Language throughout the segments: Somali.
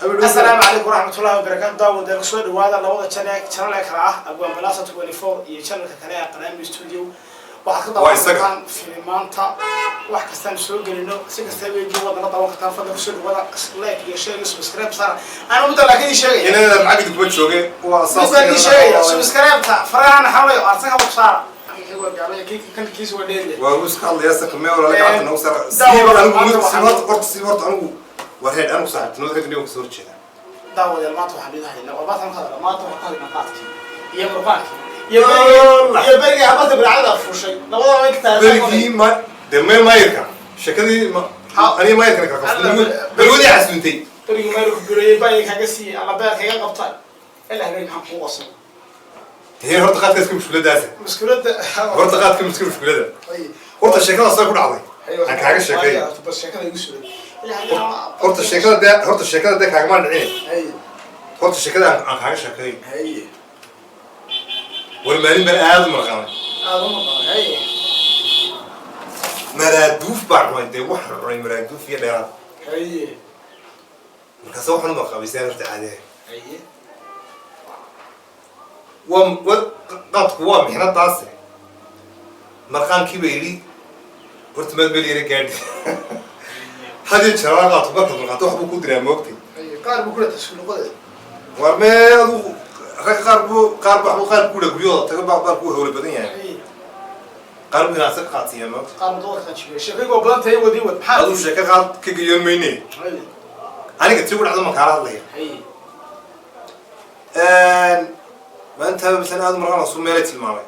Asalaamu calaykum waraxmatullahi wabarakaatu. Daawadayaal, kusoo dhawaada labada channel ee kale ah Abwaan Balasa 24 iyo channelka kale ee Qaraami Studio. Waxaad ka Waa daawan isaga. kartaan filimaanta, wax kastaan soo gelino, si kasta weji waad nala daawan kartaan. Fadlan kusoo dhawaada, like iyo share iyo subscribe saara. Ana mudda laakiin ii sheegaya Inada macagid kuma jooge, waa saas. Mid baan ii sheegaya, subscribe-ta farahan xawlay arsaga ku saara. Waa gaabaya, kan kiisa waa dheer yahay. Waa uu iska hadlaya sakamee walaala, gacanta nagu saara. Daawo, Siiba anigu maanta mid waxaan- siiba horta, siiba horta, anigu waa reer anigu saaxiibtinimada ragga nimanka soo horjeeda. Daawadayaal, maanta waxaan idin haynaa, waa maanta ka hadla, maanta waxaan ka hadlaynaa qaadkii iyo murqaankii iyo berigii, iyo berigii habada bilcada fuushay, labadaba way ka tahay. Berigii ma dee mee maayirka sheekadii ma aniga maayirkana kala qabsatay, balwadii xasuuntay. Berigii meel ku gureeyay baa kaga siiyey alla beer kaga qabtay ilaa habeen maxaan kugu qosay? Dee horta qaadka iska mushkuladaasa. Mushkiladda. Horta qaadka iska mushkulada. Horta sheekada soo ku dhacday aan kaaga sheekeeyo. Bas sheekada igu sugan. Horta sheekada dee, horta sheekada dee kaagama dhicin. Horta sheekada aan kaaga sheekeeyo. War maalin baan aad u marqaamay. Aad u maqan, haye. Maraaduuf baan cunay dee, waxaan cunay maraaduuf iyo dheeraad. Markaasa waxaan u marqaamay sidaan horta caadi ahayn. Waa qaadku waa mixnadaase. Marqaankii ba yidhi horta maad meel yara gaadhi hadii jaraa qaadku markaad marqaanto wax buu ku diraa, moogtay? Haye, qaar buu kula tasuluqada. War mee adigu rag qaar buu qaar waxbuu qaar ku guryahooda tago baa qaar ku hawlo badan yahay. Qaar buu hinaasa ka qaadsiiyaa, moogta? Qaar wadada ka jiray, sheekaygu waa badan tahay, wadi wad maxaa? Aduu sheeko qaad ka geyoon mayne. Aniga tii ku dhacdo maan kaala hadlaya. Maalintaa masalan aad u marqaan suu meelay tilmaamay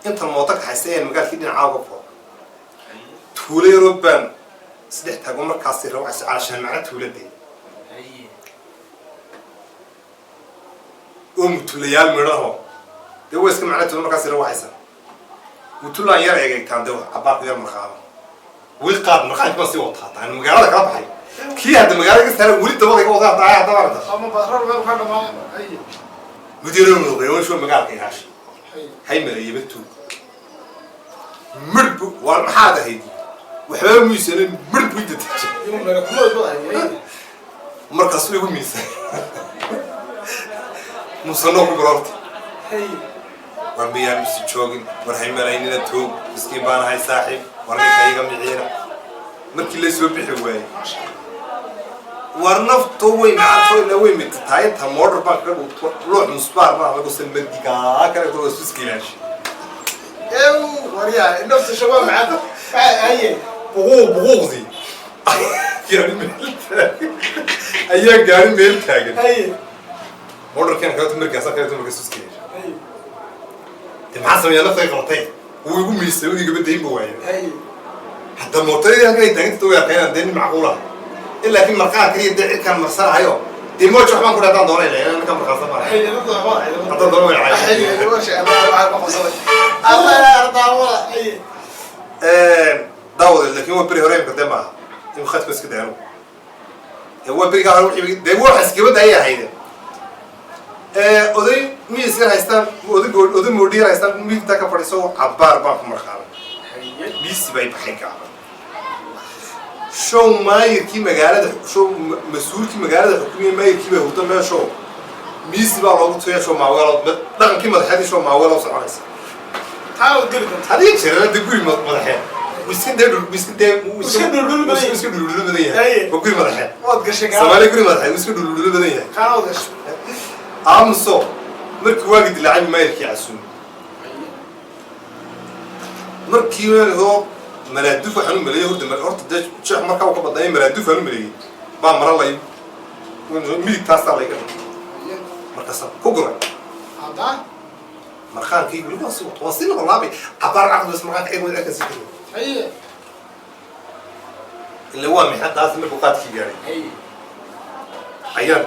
intan mooto kaxaystay ayaan magaalkii dhinacaa uga baxo, tuulo yaroo baan saddex taago markaasi rawacsi calashaan macna tuuladee oo mutulayaal midhaho dee waa iska macna tuula markaasi rawacaysa mutulaan yar eegegtaan dee cabaarku yar marqaamo weli qaad marqaanki baan sii wataa taan magaalada kala baxay kii hadda magaalada ka saaran weli dabada iga wadaa hadda hadda aragta. Ama badrar meel ka dhamaay, haye. Mudiiro noqday soo magaalka ihaash. Hay maleeyaba tuug midhbu waar maxaad ahayd, waxba miisanin midh buu inta Inuu meel kuma wada, haye. Markaasuu igu miisay musanoo ku gurorta. War miyaan misi joogin? War hay malaynina toog, miskiin baan ahay saaxiib, war ninka iga miciina markii la soo bixi waayey. Maasha. War nafto way macanto ilaa way mititaay inta moodhar baan kaga dhuuto loox musbaar baan lagu samardigaa kale kale isku ilaashi. Ew, waryaa nafta shabaab macaan, haye. Buquuq buquuqdii gaari meel taagan ayaa gaari meel taagan. Moodharkan kaleto markaasa kaleto markaas isku ilaashi. De maxaa sameeyaa, naftay qabatay, wuu igu miisay, uu igaba dayn ba waayay. Hadda mootoradii halkan ay taaganta way arkeen dee nin macquul ah in laakiin marqaan kaliya dee cirkaan marsanahayo dee mooj waxbaan ku dhahdaan doonay ilaa ninkaan marqaansan baan Haye, nafta waxba haddaan doono way cay. Haye, masha Allah, waxaa ku qabsaday Allah daawada, haye. Daawade, laakiin waa beri hore, imka dee maaha im khadku iska daano dee waa berigaa hore wixii dee waxaas gabadha ayay ahayde oday miis yar haystaan, oday oday moodhi yar haystaan, midigtaa ka fadhiiso cabaar baan ku marqaamay. Miisi bay baxay gaaban show maayirkii magaalada show mas-uulkii magaalada xukumiya maayirkii bay hurdo meesho miisi baa loogu tuya show maaweelo dhaqankii madaxeedii show maaweelo soconaysa. Taa waad geli doontaa. Hadii jirana de guri madaxeed wuu iska dee dhul wuu iska dee wuu Iska dhuldhul badan yahay. Wuu iska dhuldhul badan yahay. Waa guri madaxeed. Waad gashay gaana. Soomaaliya guri madaxeed wuu iska dhuldhul badan yahay. Kaana waad gashay. Aamuso, markii waagi dilaacay maayirkii casuumay markii hoo malaaduf waxaan u maleeyey horta horta dee jeex markaa uu ka badnaayo malaaduf aan u maleeyey baa mara lay midigtaasaa layga dhigay markaasaan ku guray. Hadda. Marqaankii weli waan sii wato, waan sii noqolaabay cabaar caqli bas marqaanka eeg wada sii kariyo. Ila waa mixnadaas markuu qaadkii gaaray ayaan